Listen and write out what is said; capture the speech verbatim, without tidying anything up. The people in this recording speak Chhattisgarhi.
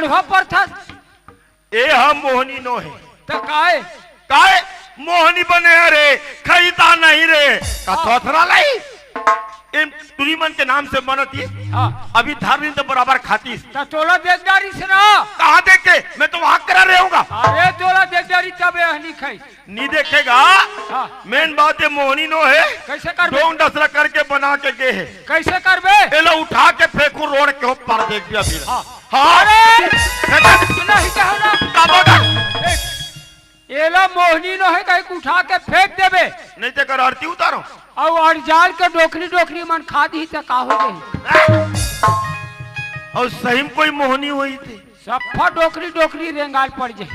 थोपरथस। ए ह मोहनी नोहे। त काय? काय? मोहनी बने हे रे, खइता नहीं रे। का हाँ। थोथरा लई? इन टुरी मन के नाम से बनत ही। हाँ। अभी धर दिन तो बराबर खातीस। त तोला देख डारिस ना। कहाँ देख के? मैं तो वहाँ करा रहूँगा। अरे तोला देख डारी तबे हनी खाई। नी देखेगा। हाँ। मेन बात हे मोहनी नोहे। कैसे करबे? ढोंग डसरा करके बना के गे हे। कैसे करबे? एला उठा के फेंकू रोड के ऊपर देख दिया फिर। हाँ। हाँ। अरे! फेंका। नहीं कहो ना। का बोला? ए, एला मोहनी नोहे कहीं उठा के फेंक देबे। नहीं ते कर आरती उतारो। अउ अड़जाल के डोकरी डोकरी मन खा दी त का हो जाही? अउ सही में कोई मोहनी होही ते। सफा डोकरी डोकरी रेंगाल पड़ जाही।